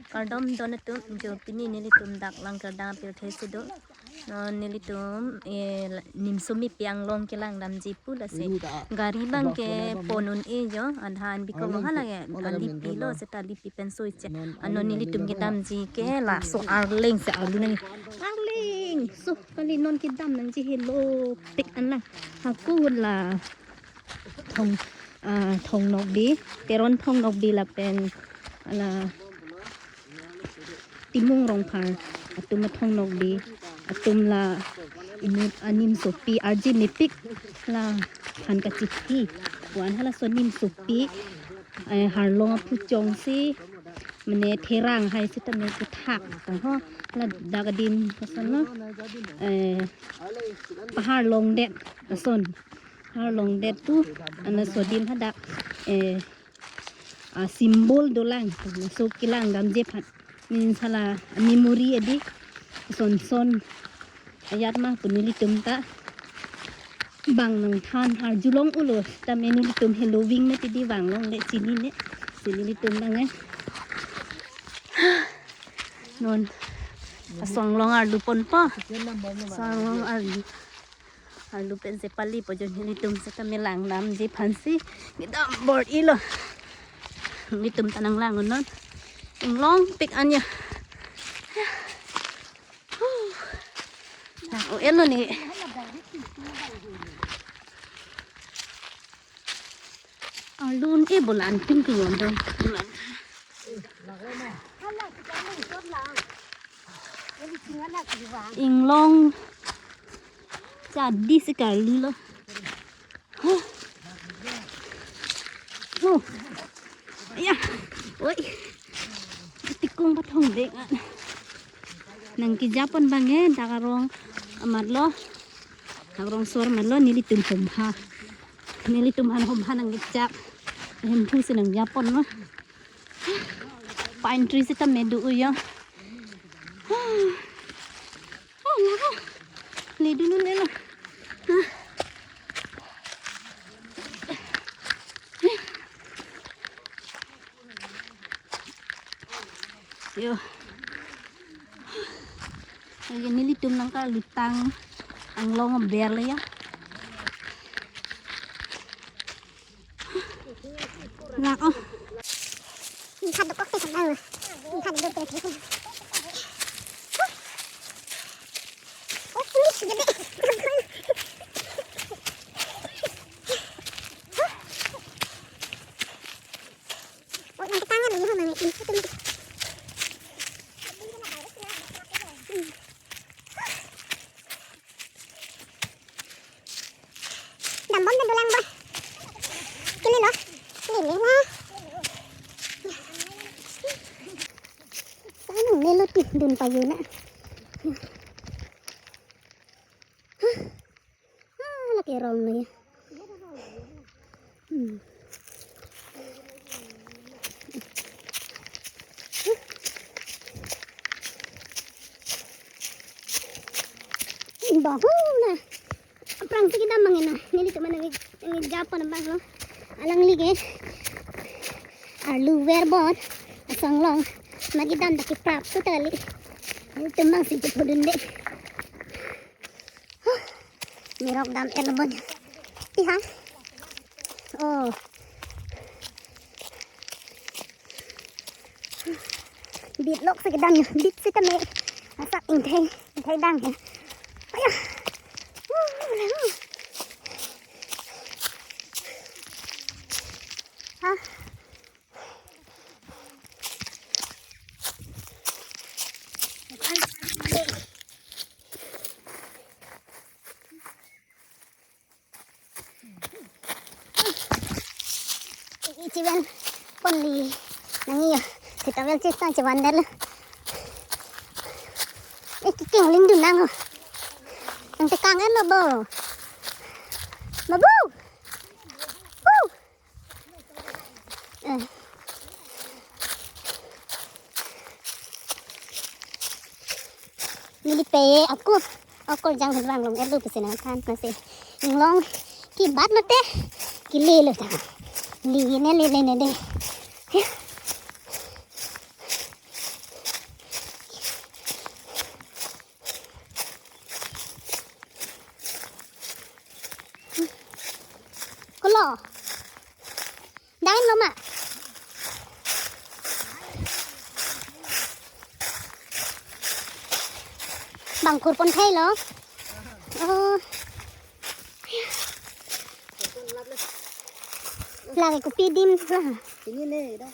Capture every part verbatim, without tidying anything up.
Kardom don atum, jo pini nelitum dak Langkerdang apirthe si do. Non nelitum, eh, Nimsomepi Anglong kelang damji pu lasi. Gari abang ke pon un-e jo, adhan bikok lo hala ke, alipi lo seta alipi pen soi che. Anon nelitum kedamji ke laso arleng si arlu nang. Arleng, so kali non kedam nangji helopik an lang. Hako la Thong, ah, Thong Nokbi, Teron Thong Nokbi lapen hala Timung Rongphar atum athong nokbi atum la inut a-Nimsopi arjimepik la aphan kachithi pu-an halaso Nimsopi, eh, Harlong aphu chongsi mane therang hai sitame puthak tang ho, ladak adim koson lo, eh, paharlongdet ason. Harlongdet pu, halaso adim hadak, eh, a-symbol dolang, laso kelang damji aphan. Nin sala memory adi, son son ayat ma pu nelitum ta bang nangthan arjulong ulo, tame nelitum heloving ne pidi vanglongle chinine, si nelitum dange. Non, asong long arlu ponpo, asong long arlu. Arlu pen si pali po jo nelitum seta me lang damji aphan si kedam bor-ilo. Nelitum ta nanglang non. Inglongpik an ya. Huh. Nah, o-el lo ne. Arlu un-e bulan pin ke yon dong. Bulan. Inglong chadi si karlu lo. Huh. Huh. Ya. Oi. Tikung pathong dek an. Nangkejapon abang eh, dak arong amat lo. Dak arong sor amat lo, nelitum homha. Nelitum aphan homha nangkejap. Hemphu si nangjapon lo. Pine tree sitame do uyo. Oh, lako. Ledun un-e lo. Ah. Yo. Lake nelitum nangkarlutang anglong aber le ya. Lako. Ingkhat dokok te sabang. Ingkhat dokok te. Oh, ini sudah deh. Oh, yang tangan ini mana? Ini satu. Hmm. Dambom na dolang bom. Kili lo. Kili lo. Sana melo ti dun payu na. Ah, lake rong na ya. Hmm. Bahu na. Aphrang si kedam abang ena. Nelitum nang, nangjapon abang lo. Alangli ke arlu ver bor asong long. Magi dam ta keprap tu tali. Nelitum abang si chepudun de. Mirok dam-et lo bon. Ti ha. Oh. Bit lok si kedam yo. Bit sitame. Asak ingthei. Ingthei dang ya. Aya. Ha. Chiven ponli nangji ya. Seta vel chesta chivan del. Eh, kiking lingdun nang ho. Nangtekang-et lo bo. Babu. Bu. Eh. Neli pe aku, aku jang vanglong-et lo pusi nangthan nasi. Inglong kebat lote, kele lo ta. Li ne, lele ne de. Bang kurpon thai lo. Oh. Lagi kopi adim lah. Ini nih, dah.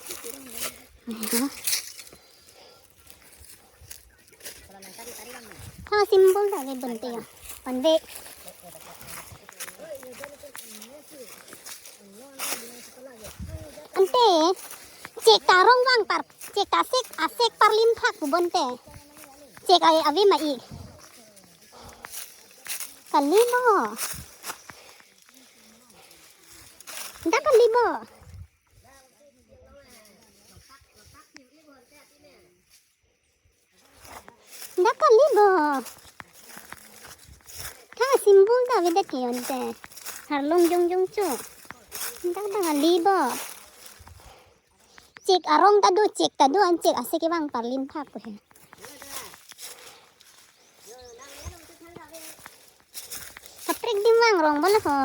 Aha. Ha, symbol ta ave bonta ya. Panve. Ante, chek ta arong vang par, chek ta asek, asek parlin phak pu bonta. Chek ai ave ma ik. Kali bo. Dak kali bo. Dak kali bo. Tha symbol ta avedet ke onte. Arlong jongjong cho. Dak ta kali bo. Chek arong ta do, chek ta do, an chek asek kevang parlin phak ko he. Kaprek adim vang rong bola ho.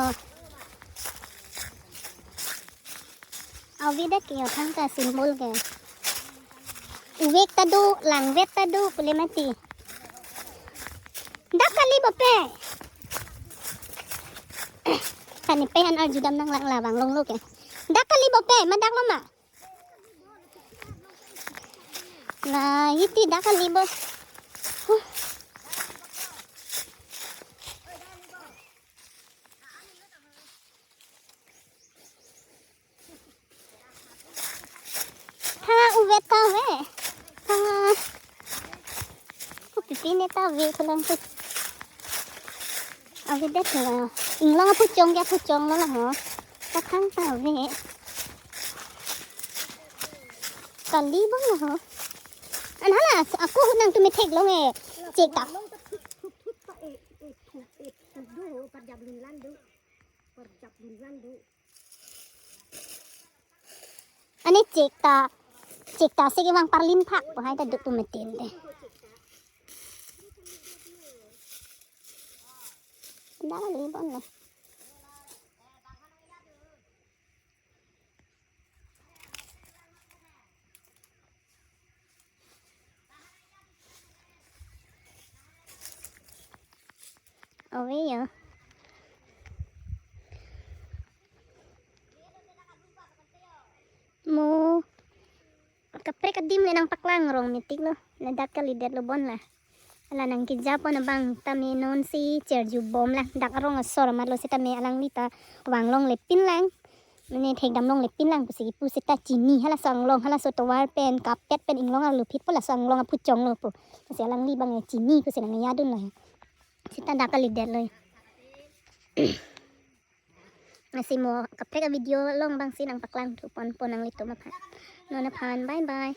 Avedet ke yo thangta symbol ke. Uvek ta do, langvet ta do, pule mati. Dak kali bo pe. Kani pe han arjudam nang lang labang longlo ke. Dak kali bo pe, ma dak lo ma. Nah, iti dak kali bo. Huh. Tha uvek ta ave. Tha. Kopi pine ta ave ko lang ke. Avedet lo. Inglong aphuchong ke aphuchong lo la ho. Kathang ta ave. Kali bo la ho. An hala, ako nangtum methek long e. Chek ta. Ane chek ta, chek ta asek kevang parlin phak pu hai ta duk pu metin te. Dak kali bon le. Ave ya. Mo kaprek adim le nangpaklang rong metik lo. Ladak kalidet lo bon la. Ala nangkejapon abang tame non si cherju bom la. Dak arong asor amat lo sitame alangli ta vanglongle pinlang. Mane thekdamlongle pinlang pusi kipu seta chini halaso anglong halaso tovar pen carpet pen inglong arlo phit po laso anglong aphuchong lo pu. Lasi alangli abang chini pusi nangya dun lo he. Seta dak kalidet lo he. Lasi mo kaprek avideo along abang si nangpaklang thuponpo nanglitum aphan. Non aphan bye bye.